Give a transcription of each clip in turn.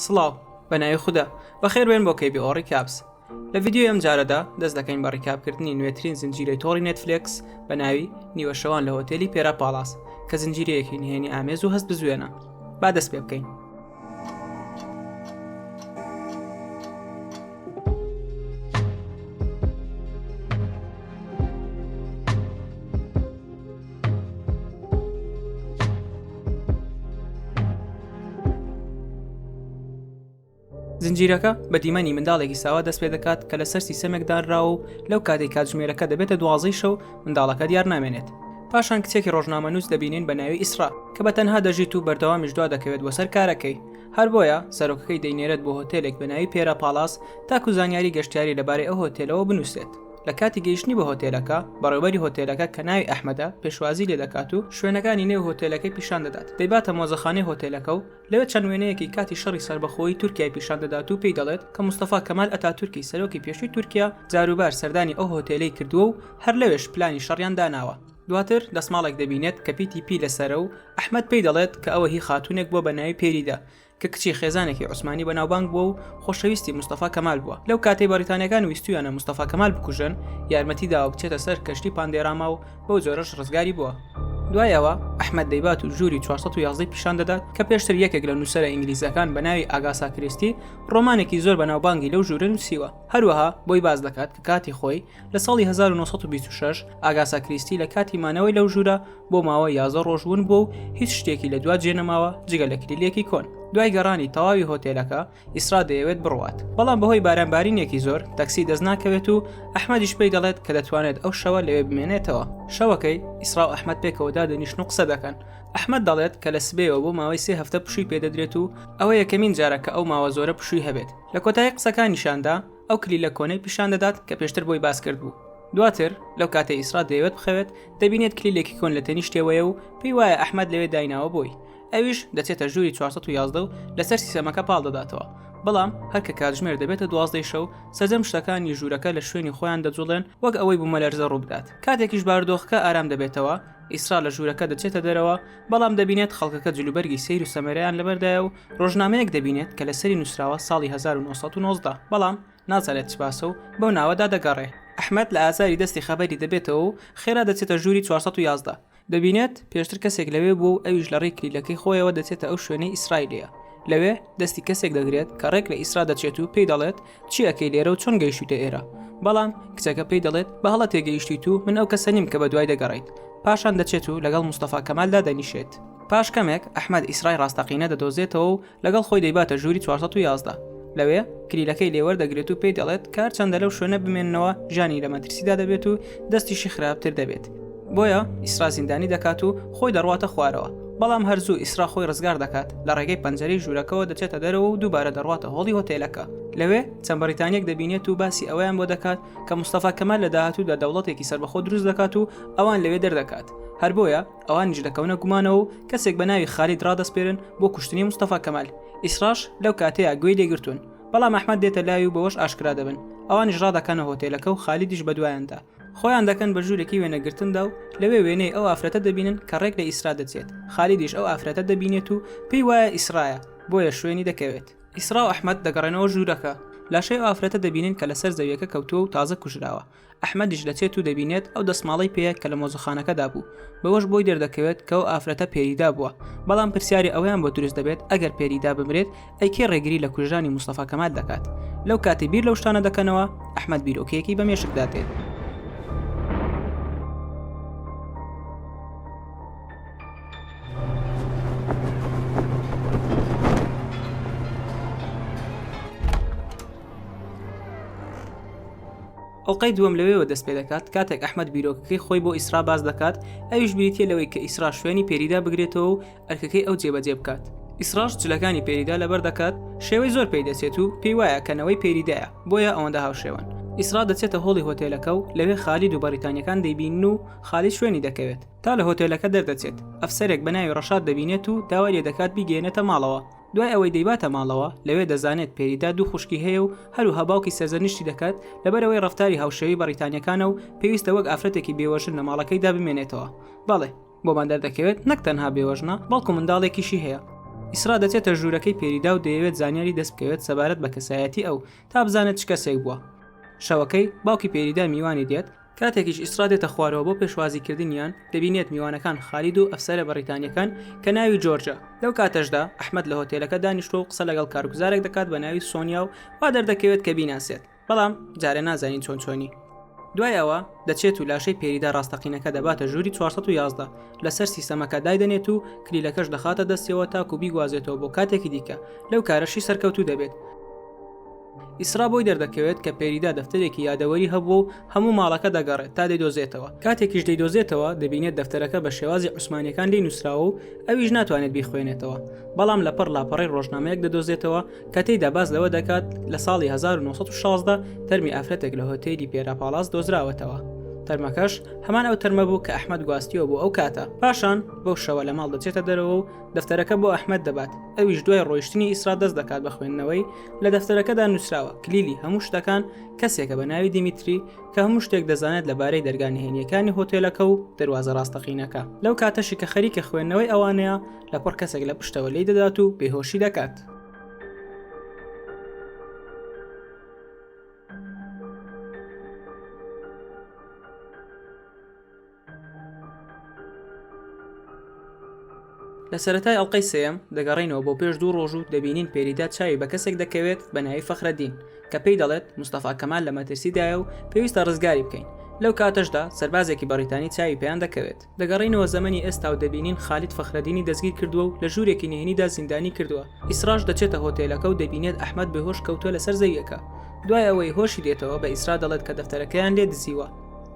سڵاو، بە ناوی خودا، بەخێربێن بۆ KBO Recaps. لە ڤیدیۆی ئەم جارەدا دەست دەکەین بە recap کردنی نوێترین زنجیرەی تۆڕی نێتفلێکس بە ناوی نیوە شەوان لە هۆتێلی پێرا پاڵاس کە زنجیرەیەکی نهێنی ئامێز و هەست بزوێنە. با دەست پێ بکەین. زنجیرەکە بە دیمەنی منداڵێکی ساوا دەست پێ دەکات کە لەسەر سیسەمێک دانراوە و لەو کاتێک کاتژمێرەکە دەبێتە دوازەی شەو منداڵەکە دیار نامێنێت پاشان کچێکی ڕۆژنامەنووس دەبینین بە ناوی ئیسرا کە بە تەنها دەژیت و بەردەوامیش دوا دەکەوێت بۆ سەر کارەکەی هەر بۆیە سەرۆکەکەی دەینێرێت بۆ هۆتێلێک بە ناوی پێرا پاڵاس تاکو زانیاری گەشتیاری لەبارەی ئەو هۆتێلەوە بنووسێت لە کاتی گەیشتنی بە هۆتێلەکە، بەڕێوبەری هۆتێلەکە کە ناوی ئەحمەدە پێشوازی لێ دەکات و شوێنەکانی نێو هۆتێلەکەی پیشان دەدات، دەیباتە مۆزەخانەی هۆتێلەکە و لەوێ چەند وێنەیەکی کاتی شەڕی سەربەخۆیی تورکیای پیشان دەدات و پێی دەڵێت کە مستەفا کەمال ئەتاتورکی سەرۆکی پێشووی تورکیا جاروبار سەردانی ئەو هۆتێلەی کردووە و هەر لەوێش پلانی شەڕیان داناوە. دواتر دەسماڵێک دەبینێت کە پیتی پی لەسەرە و ئەحمەد پێی دەڵێت کە ئەوە هی خاتوونێک بووە بە ناوی پێریدا کە کچی خێزانێکی عوسمانی بەناوبانگ بووە و خۆشەویستی مستەفا کەمال بووە لەو کاتەی بەریتانیەکان ویستویانە مستەفا کەمال بکوژن یارمەتی داوە بچێتە سەر کەشتی پاندێراما و بەو جۆرەش ڕزگاری بووە. دوای ئەوە ئەحمەد دەیبات و ژووری 411 پیشان دەدات کە پێشتر یەکێک لە نووسەرە ئینگلیزەکان بە ناوی ئاگاسا کریستی ڕۆمانێکی زۆر بەناوبانگی لەو ژوورە نووسیوە هەروەها بۆی باس دەکات کە کاتی خۆی لە ساڵی 1926 ئاگاسا کریستی لە کاتی مانەوەی لەو ژوورە بۆ ماوەی 11 ڕۆژ ون بووە و هیچ شتێکی لە دوا جێنەماوە جگە لە کلیلێکی کۆن. دوای گەڕانی تەواوی هۆتێلەکە، ئیسرا دەیەوێت بڕوات، بەڵام بەهۆی بارانبارینێکی زۆر تەکسی دەست ناکەوێت و ئەحمەدیش پێی دەڵێت کە دەتوانێت ئەو شەوە لەوێ بمێنێتەوە. شەوەکەی، ئیسرا و ئەحمەد پێکەوە دادەنیشن و قسە دەکەن. ئەحمەد دەڵێت کە لە سبەیەوە بۆ ماوەی سێ هەفتە پشووی پێدەدرێت و ئەوە یەکەمین جارە کە ئەو ماوە زۆرە پشووی هەبێت. لە کۆتایی قسەکانیشیاندا، ئەو کلیلە کۆنەی پیشان دەدات کە پێشتر بۆی باس کردبوو. دواتر لەو کاتەی ئیسرا دەیەوێت بخەوێت دەبینێت کلیلێکی کۆن لە تەنیشتێوەیە و پێی وایە ئەحمەد لەوێ دایناوە بۆی ئەویش دەچێتە ژووری 411 و لەسەر سیسەمەکە پاڵ دەداتەوە بەڵام هەر کە کاتژمێر دەبێتە دوازدەی شەو سەرجەم شتەکانی ژوورەکە لە شوێنی خۆیان دەجوڵێن وەک ئەوەی بوومەلەرزە ڕووبدات کاتێکیش بارودۆخەکە ئارام دەبێتەوە ئیسرا لە ژوورەکە دەچێتە دەرەوە بەڵام دەبینێت خەڵکەکە جلوبەرگی سەیر و سەمەرەیان لەبەردایە و ڕۆژنامەیەک دەبینێت کە لەسەری نووسراوە ساڵی 1990 بەڵام نازانێت چ باسە و بەو ناوەدا دەگەڕێ. ئەحمەد لە ئازاری دەستی خەبەری دەبێتەوە و خێرا دەچێتە ژووری 411. دەبینێت پێشتر کەسێک لەوێ بووە و ئەویش لە ڕێی کلیلەکەی خۆیەوە دەچێتە ئەو شوێنەی ئیسرای لێیە. لەوێ دەستی کەسێک دەگرێت کە ڕێک لە ئیسرا دەچێت و پێی دەڵێت چی ئەکەی لێرە و چۆن گەیشتوویتە ئێرە؟ بەڵام کچەکە پێی دەڵێت بە هەڵە تێگەیشتوویت و من ئەو کەسە نیم کە بەدوای دەگەڕێیت. پاشان دەچێت و لەگەڵ مستەفا کەمالدا دەنیشێت. پاش کەمێک ئەحمەد ئیسرای ڕاستەقینە دەدۆزێتەوە و لەگەڵ خۆی دەیباتە ژووری 411. لەوێ کلیلەکەی لێ وەردەگرێت و پێی دەڵێت کە هەرچەندە لەو شوێنە بمێننەوە ژیانی لە مەترسیدا دەبێت و دەستیشی خراپتر دەبێت. بۆیە ئیسرا زیندانی دەکات و خۆی دەڕواتە خوارەوە. بەڵام هەر زوو ئیسرا خۆی ڕزگار دەکات، لە ڕێگەی پەنجەرەی ژوورەکەوە دەچێتە دەرەوە و دووبارە دەڕواتە هۆڵی هۆتێلەکە. لەوێ چەند بەریتانییەک دەبینێت و باسی ئەوەیان بۆ دەکات کە مستەفا کەمال لە داهاتوودا دەوڵەتێکی سەربەخۆ دروست دەکات و ئەوان لەوێ دەردەکات. هەر بۆیە ئەوانیش دەکەونە گومانەوە و کەسێک بە ناوی خالید ڕادەسپێرن بۆ کوشتنی مستەفا کەمال. ئیسراش لەو کاتەیا گوێی لێگرتوون. بەڵام ئەحمەد دێتە لای و بەوەش ئاشکرا دەبن. ئەوانیش ڕادەکەنە هۆتێلەکە و خالیدیش بەدوایاندا. خۆیان دەکەن بە ژوورێکی وێنەگرتندا و لەوێ وێنەی ئەو ئافرەتە دەبینن کە ڕێک لە ئیسرا دەچێت. خالیدیش ئەو ئافرەتە دەبینێت و پێی وایە ئیسرایە، بۆیە شوێنی دەکەوێت. ئیسرا و ئەحمەد دەگەڕێنەوە ژوورەکە. لاشەی ئەو ئافرەتە دەبینن کە لەسەر زەویەکە کەوتووە و تازە کوژراوە. ئەحمەدیش دەچێت و دەبینێت ئەو دەسماڵەی پێیە کە لە مۆزەخانەکەدا بوو، بەوەش بۆی دەردەکەوێت کە ئەو ئافرەتە پێریدا بووە، بەڵام پرسیاری ئەوەیان بۆ دروست دەبێت ئەگەر پێریدا بمرێت ئەی کێ ڕێگری لە کوژرانی مستەفا کەمال دەکات؟ لەو کاتەی بیر لەو شتانە دەکەنەوە ئەحمەد بیرۆکەیەکی بە مێشکدا دێت. ئەڵقەی دووەم لەوێوە دەست پێ دەکات کاتێک ئەحمەد بیرۆکەکەی خۆی بۆ ئیسرا باس دەکات ئەویش بریتیە لەوەی کە ئیسرا شوێنی پێریدا بگرێتەوە و ئەرکەکەی ئەو جێبەجێ بکات ئیسراش جلەکانی پێریدا لەبەر دەکات شێوەی زۆر پێی دەچێت و پێی وایە کە نەوەی پێریدایە بۆیە ئەوەندە هاوشێوەن ئیسرا دەچێتە هۆڵی هۆتێلەکە و لەوێ خالید و بەریتانیەکان دەیبینن و خالید شوێنی دەکەوێت تا لە هۆتێلەکە دەردەچێت ئەفسەرێک بە ناوی ڕەشاد دەبینێت و داوای لێدەکات بیگەیەنێتە ماڵەوە دوای ئەوەی دەیباتە ماڵەوە، لەوێ دەزانێت پێریدا دوو خوشکی هەیە و هەروها باوکی سەرزەنشتی دەکات لەبەرئەوەی ڕەفتاری هاوشێوەی بەڕیتانیەکانە و پێویستە وەک ئافرەتێکی بێوەژن لە ماڵەکەیدا بمێنێتەوە. بەڵێ، بۆمان دەردەکەوێت نەک تەنها بێوەژنە، بەڵکو منداڵێکیشی هەیە. ئیسرا دەچێتە ژوورەکەی پێریدا و دەیەوێت زانیاری دەست بکەوێت سەبارەت بە کەسایەتی ئەو تا بزانێت چ کەسێک بووە. شەوەکەی باوکی پێریدا میوانی دێت، کاتێکیش ئیسرا دێتە خوارەوە بۆ پێشوازیکردنیان دەبینێت میوانەکان خالید و ئەفسەرە بەڕیتانیەکان کە ناوی جۆرجە، لەو کاتەشدا ئەحمەد لە هۆتێلەکە دانیشتووە و قسە لەگەڵ کارگوزارێک دەکات بە ناوی سۆنیا و وا دەردەکەوێت کە بیناسێت بەڵام جارێ نازانین چۆن چۆنی. دوای ئەوە دەچێت و لاشەی پێریدا ڕاستەقینەکە دەباتە ژووری 411 لەسەر سیستەمەکە دایدەنێت و کلیلەکەش دەخاتە دەستیەوە تاکو بیگوازێتەوە بۆ کاتێکی دیکە لەو کارەشی سەرکەوتوو دەبێت. ئیسرا بۆی دەردەکەوێت کە پێریدا دەفتەرێکی یادەوەری هەبووە و هەموو ماڵەکە دەگەڕێت تا دەیدۆزێتەوە، کاتێکیش دەیدۆزێتەوە دەبینێت دەفتەرەکە بە شێوازی عوسمانیەکان لێی نووسراوە و ئەویش ناتوانێت بیخوێنێتەوە، بەڵام لەپڕ لاپەڕەی ڕۆژنامەیەک دەدۆزێتەوە کە تێیدا باس لەوە دەکات لە ساڵی 1916 تەرمی ئافرەتێک لە هۆتێلی پێرا پاڵاس دۆزراوەتەوە. تەرمەکەش هەمان ئەو تەرمە بوو کە ئەحمەد گواستیەوە بۆ ئەو کاتە. پاشان بەو شەوە لە ماڵ دەچێتە دەرەوە و دەفتەرەکە بۆ ئەحمەد دەبات، ئەویش دوای ڕۆیشتنی ئیسرا دەست دەکات بە خوێندنەوەی، لە دەفتەرەکەدا نووسراوە کلیلی هەموو شتەکان کەسێکە بە ناوی دیمیتری کە هەموو شتێک دەزانێت لەبارەی دەرگا نهێنییەکانی هۆتێلەکە و دەروازە ڕاستەقینەکە. لەو کاتەشی کە خەریکە خوێندنەوەی ئەوانەیە لەپڕ کەسێک لە پشتەوە لێی دەدات و بێهۆشی دەکات. لە سەرەتای ئەڵقەی سێیەم دەگەڕێینەوە بۆ پێش دوو ڕۆژ و دەبینین پێریدا چاوی بە کەسێک دەکەوێت بە ناوی فەخرەدین کە پێی دەڵێت مستەفا کەمال لە مەترسیدایە و پێویستە ڕزگاری بکەین لەو کاتەشدا سەربازێکی بەڕیتانی چاوی پێیان دەکەوێت. دەگەڕێینەوە زەمەنی ئێستا و دەبینین خالید فەخرەدینی دەستگیر کردووە و لە ژوورێکی نهێنیدا زیندانی کردووە، ئیسراش دەچێتە هۆتێلەکە و دەبینێت ئەحمەد بێهۆش کەوتووە لەسەر زەویەکە، دوای ئەوەی هۆشی دێتەوە بە ئیسرا دەڵێت کە دەفتەرەکەیان لێ دزیوە.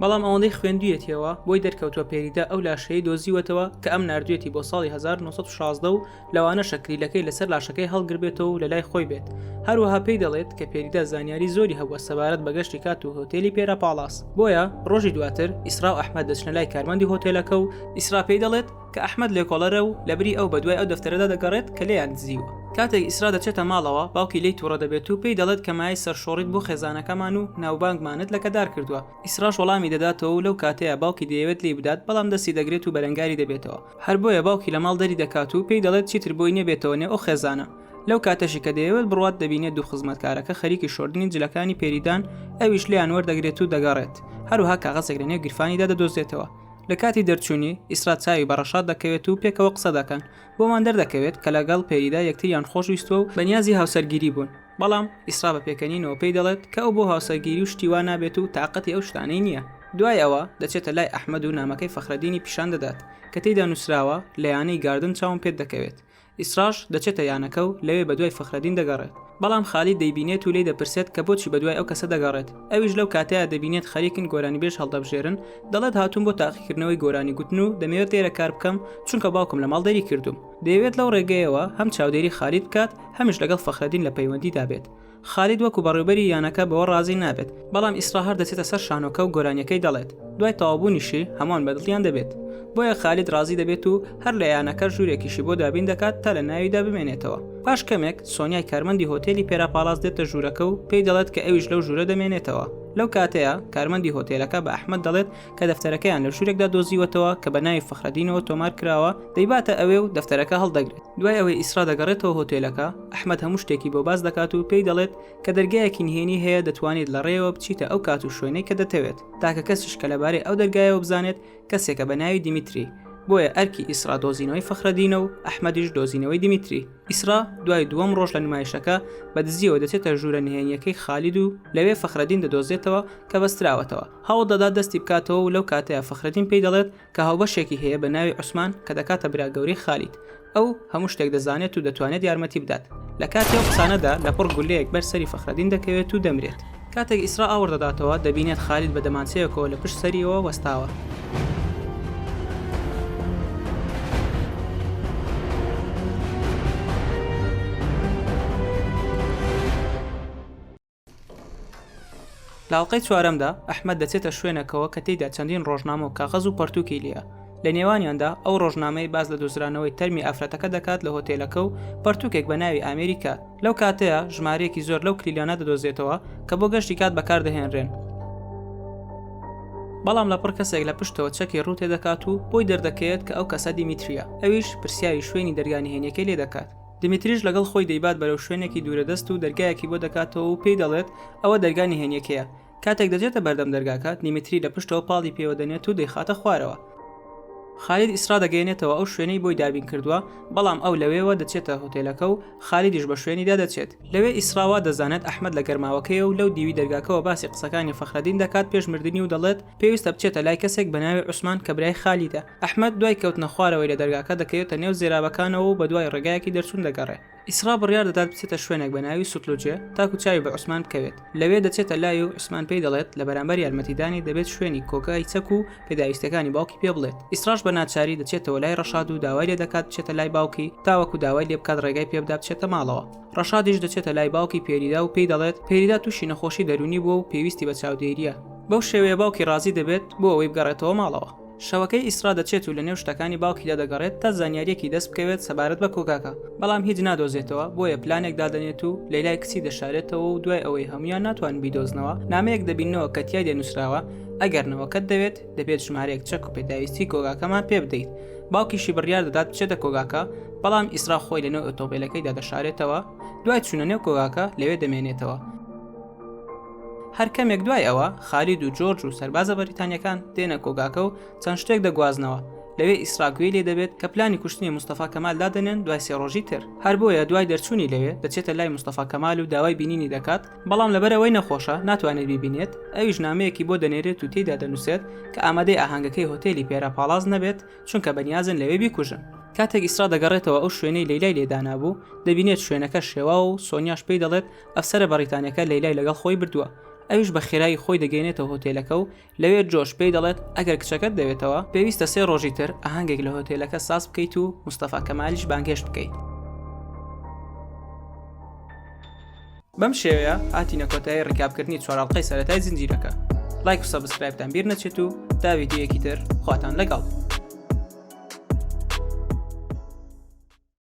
بەڵام ئەوەندەی خوێندویەتیەوە بۆی دەرکەوتوە پێریدا ئەو لاشەیەی دۆزیوەتەوە کە ئەم ناردویەتی بۆ ساڵی 1916 و لەوانەشە کلیلەکەی لەسەر لاشەکەی هەڵگربێتەوە و لەلای خۆی بێت هەروەها پێی دەڵێت کە پێریدا زانیاری زۆری هەبووە سەبارەت بە گەشتی کات و هۆتێلی پێرا پاڵاس بۆیە ڕۆژی دواتر ئیسرا و ئەحمەد دەچنە لای کارمەندی هۆتێلەکە و ئیسرا پێی دەڵێت کە ئەحمەد لێکۆڵەرە و لەبری ئەو بەدوای ئەو دەفتەرەدا دەگەڕێت کە لێیان دزیوە. کاتێک ئیسرا دەچێتە ماڵەوە، باوکی لێی توڕە دەبێت و پێی دەڵێت کە مایەی سەرشۆڕیت بۆ خێزانەکەمان و ناوبانگمانت لەکەدار کردووە. ئیسراش وەڵامی دەداتەوە و لەو کاتەیا باوکی دەیەوێت لێی بدات بەڵام دەستی دەگرێت و بەرەنگاری دەبێتەوە. هەر بۆیە باوکی لە ماڵ دەری دەکات و پێی دەڵێت چیتر بۆی نیە بێتەوە نێو ئەو خێزانە. لەو کاتەشی کە دەیەوێت بڕوات دەبینێت دوو خزمەتکارەکە خەریکی شۆردنی جلەکانی پێریدان، ئەویش لێیان وەردەگرێت و دەگەڕێت. هەروەها کاغەزێک لەنێو گیرفانیدا دەدۆزێتەوە. لە کاتی دەرچوونی، ئیسرا چاوی بە ڕەشاد دەکەوێت و پێکەوە قسە دەکەن، بۆمان دەردەکەوێت کە لەگەڵ پێریدا یەکتریان خۆشویستووە و بەنیازی هاوسەرگیری بوون، بەڵام ئیسرا بە پێکەنینەوە پێی دەڵێت کە ئەو بۆ هاوسەرگیری و شتی وا نابێت و تاقەتی ئەو شتانەی نییە. دوای ئەوە دەچێتە لای ئەحمەد و نامەکەی فەخرەدینی پیشان دەدات کە تێیدا نووسراوە لە یانەی گاردن چاوم پێت دەکەوێت. ئیسراش دەچێتە یانەکە و لەوێ بەدوای فەخرەدین دەگەڕێت، بەڵام خالید دەیبینێت و لێی دەپرسێت کە بۆچی بەدوای ئەو کەسە دەگەڕێت، ئەویش لەو کاتەیا دەبینێت خەریکن گۆرانیبێژ هەڵدەبژێرن، دەڵێت هاتووم بۆ تاقیکردنەوەی گۆرانی گوتن و دەمەوێت لێرە کار بکەم چونکە باوکم لە ماڵ دەری کردووم. دەیەوێت لەو ڕێگەیەوە هەم چاودێری خالید بکات هەمیش لەگەڵ فەخرەدین لە پەیوەندیدا بێت. خالید وەکو بەڕێوبەری یانەکە بەوە ڕازی نابێت، بەڵام ئیسرا هەر دەچێتە سەر شانۆکە و گۆرانیەکەی دەڵێت، دوای تەواوبوونیشی هەمووان بەدڵیان دەبێت، بۆیە خالید ڕازی دەبێت و هەر لە یانەکە ژوورێکیشی بۆ دابین دەکات تا لە ناویدا بمێنێتەوە. پاش کەمێک سۆنیای کارمەندی هۆتێلی پێرا پاڵاس دێتە ژوورەکە و پێی دەڵێت کە ئەویش لەو ژوورە دەمێنێتەوە. لەو کاتەیا کارمەندی هۆتێلەکە بە ئەحمەد دەڵێت کە دەفتەرەکەیان لە ژوورێکدا دۆزیوەتەوە کە بە ناوی فەخرەدینەوە تۆمار کراوە، دەیباتە ئەوێ و دەفتەرەکە هەڵدەگرێت. دوای ئەوەی ئیسرا دەگەڕێتەوە هۆتێلەکە، ئەحمەد هەموو شتێکی بۆ باس دەکات و پێی دەڵێت کە دەرگایەکی نهێنی هەیە دەتوانیت لە ڕێیەوە بچیتە ئەو کات و شوێنەی کە دەتەوێت، تاکە کەسیش کە لەبارەی ئەو دەرگایەوە بزانێت کەسێکە بە ناوی دیمیتری، بۆیە ئەرکی ئیسرا دۆزینەوەی فەخرەدینە و ئەحمەدیش دۆزینەوەی دیمیتری. ئیسرا دوای دووەم ڕۆژ لە نمایشەکە بە دزییەوە دەچێتە ژوورە نهێنییەکەی خالید و لەوێ فەخرەدین دەدۆزێتەوە کە بەستراوەتەوە، هەوڵ دەدات دەستی بکاتەوە و لەو کاتەیا فەخرەدین پێی دەڵێت کە هاوبەشێکی هەیە بە ناوی عوسمان کە دەکاتە برا گەورەی خالید، ئەو هەموو شتێک دەزانێت و دەتوانێت یارمەتی بدات. لە کاتی ئەو قسانەدا لەپڕ گوللەیەک بەر سەری فەخرەدین دەکەوێت و دەمرێت. کاتێک ئیسرا ئاوڕ دەداتەوە دەبینێت خالید بە دەمانچەیەکەوە لە پشت سەریەوە وەستاوە. لە ئەڵقەی چوارەمدا ئەحمەد دەچێتە شوێنێکەوە کە تێیدا چەندین ڕۆژنامە و کاغەز و پەرتووکی لێیە، لە نێوانیاندا ئەو ڕۆژنامەی باس لە دۆزرانەوەی تەرمی ئافرەتەکە دەکات لە هۆتێلەکە و پەرتووکێک بە ناوی ئامێری کات. لەو کاتەیا ژمارەیەکی زۆر لەو کلیلانە دەدۆزێتەوە کە بۆ گەشتی کات بەکاردەهێنرێن. بەڵام لەپڕ کەسێک لە پشتەوە چەکی ڕوو تێدەکات و بۆی دەردەکەوێت کە ئەو کەسە دیمیترییە، ئەویش پرسیاری شوێنی دەرگا نهێنییەکەی لێدەکات. دیمیتریش لەگەڵ خۆی دەیبات بەرەو شوێنێکی دوورەدەست و دەرگایەکی بۆ دەکاتەوە و پێی دەڵێت ئەوە دەرگا نهێنیەکەیە. کاتێک دەچێتە بەردەم دەرگاکە، دیمیتری لە پشتەوە پاڵی پێوە دەنێت و دەیخاتە خوارەوە. خالید ئیسرا دەگەیەنێتەوە ئەو شوێنەی بۆی دابین کردووە، بەڵام ئەو لەوێوە دەچێتە هۆتێلەکە و خالیدیش بە شوێنیدا دەچێت. لەوێ ئیسرا وا دەزانێت ئەحمەد لە گەرماوەکەیە و لەو دیوی دەرگاکەوە باسی قسەکانی فەخرەدین دەکات پێش مردنی و دەڵێت پێویستە بچێتە لای کەسێک بە ناوی عوسمان کە برای خالیدە. ئەحمەد دوای کەوتنە خوارەوەی لە دەرگاکە دەکەوێتە نێو زێرابەکانەوە و بەدوای ڕێگایەکی دەرچوون دەگەڕێ. ئیسرا بڕیار دەدات بچێتە شوێنێک بە ناوی سوتلوجێ تاکو چاوی بە عوسمان بکەوێت، لەوێ دەچێتە لای و عوسمان پێی دەڵێت لە بەرامبەر یارمەتیدانی دەبێت شوێنی کۆگای چەک و پێداویستیەکانی باوکی پێ بڵێت، ئیسراش بە ناچاری دەچێتەوە لای ڕەشاد و داوای لێ دەکات بچێتە لای باوکی تاوەکو داوای لێ بکات ڕێگای پێ بدا بچێتە ماڵەوە. ڕەشادیش دەچێتە لای باوکی پێریدا و پێی دەڵێت پێریدا تووشی نەخۆشی دەروونی بووە و پێویستی بە چاودێرییە، بەو شێوەیە باوکی ڕازی دەبێت بۆ ئەوەی بگەڕێتەوە ماڵەوە. شەوەکەی ئیسرا دەچێت و لەنێو شتەکانی باوکیدا دەگەڕێت تا زانیارییەکی دەست بکەوێت سەبارەت بە کۆگاکە، بەڵام هیچ نادۆزێتەوە، بۆیە پلانێک دادەنێت و لەیلای کچی دەشارێتەوە و دوای ئەوەی هەموویان ناتوانن بیدۆزنەوە، نامەیەک دەبیننەوە کە تیایدا نووسراوە، ئەگەر نەوەکەت دەوێت، دەبێت ژمارەیەک چەک و پێداویستی کۆگاکەمان پێ بدەیت. باوکیشی بڕیار دەدات بچێتە کۆگاکە، بەڵام ئیسرا خۆی لەنێو ئۆتۆمبێلەکەیدا دەشارێتەوە، دوای چوونە نێو کۆگاکە لەوێ دەمێنێتەوە. هەر کەمێک دوای ئەوە خالید و جۆرج و سەربازە بەریتانیەکان دێنە کۆگاکە و چەند شتێک دەگوازنەوە لەوێ ئیسرا گوێی لێ دەبێت کە پلانی کوشتنی مستەفا کەمال دادەنێن دوای سێ ڕۆژی تر هەر بۆیە دوای دەرچوونی لەوێ دەچێتە لای مستەفا کەمال و داوای بینینی دەکات بەڵام لەبەرئەوەی نەخۆشە ناتوانێت بیبینێت ئەویش نامەیەکی بۆ دەنێرێت و تێیدا دەنووسێت کە ئامادەی ئاهەنگەکەی هۆتێلی پێرا پاڵاس نەبێت چونکە بەنیازن لەوێ بیکوژن. کاتێک ئیسرا دەگەڕێتەوە ئەو شوێنەی لەیلای لێ دانابوو، دەبینێت شوێنەکە شێواوە و سۆنیاش پێی دەڵێت ئەفسەرە بەڕیتانیەکە لەیلای لەگەڵ خۆی بردووە. ئەویش بە خێرایی خۆی دەگەیەنێتەوە هۆتێلەکە و لەوێ جۆش پێی دەڵێت ئەگەر کچەکەت دەوێتەوە، پێویستە سێ ڕۆژی تر ئاهەنگێک لە هۆتێلەکە ساز بکەیت و مستەفا کەمالیش بانگهێشت بکەیت. بەم شێوەیە هاتینە کۆتایی recap کردنی چوار ئەڵقەی سەرەتای زنجیرەکە. لایک و subscribe تان بیر نەچێت و تا ڤیدیۆیەکی تر خواتان لەگەڵ.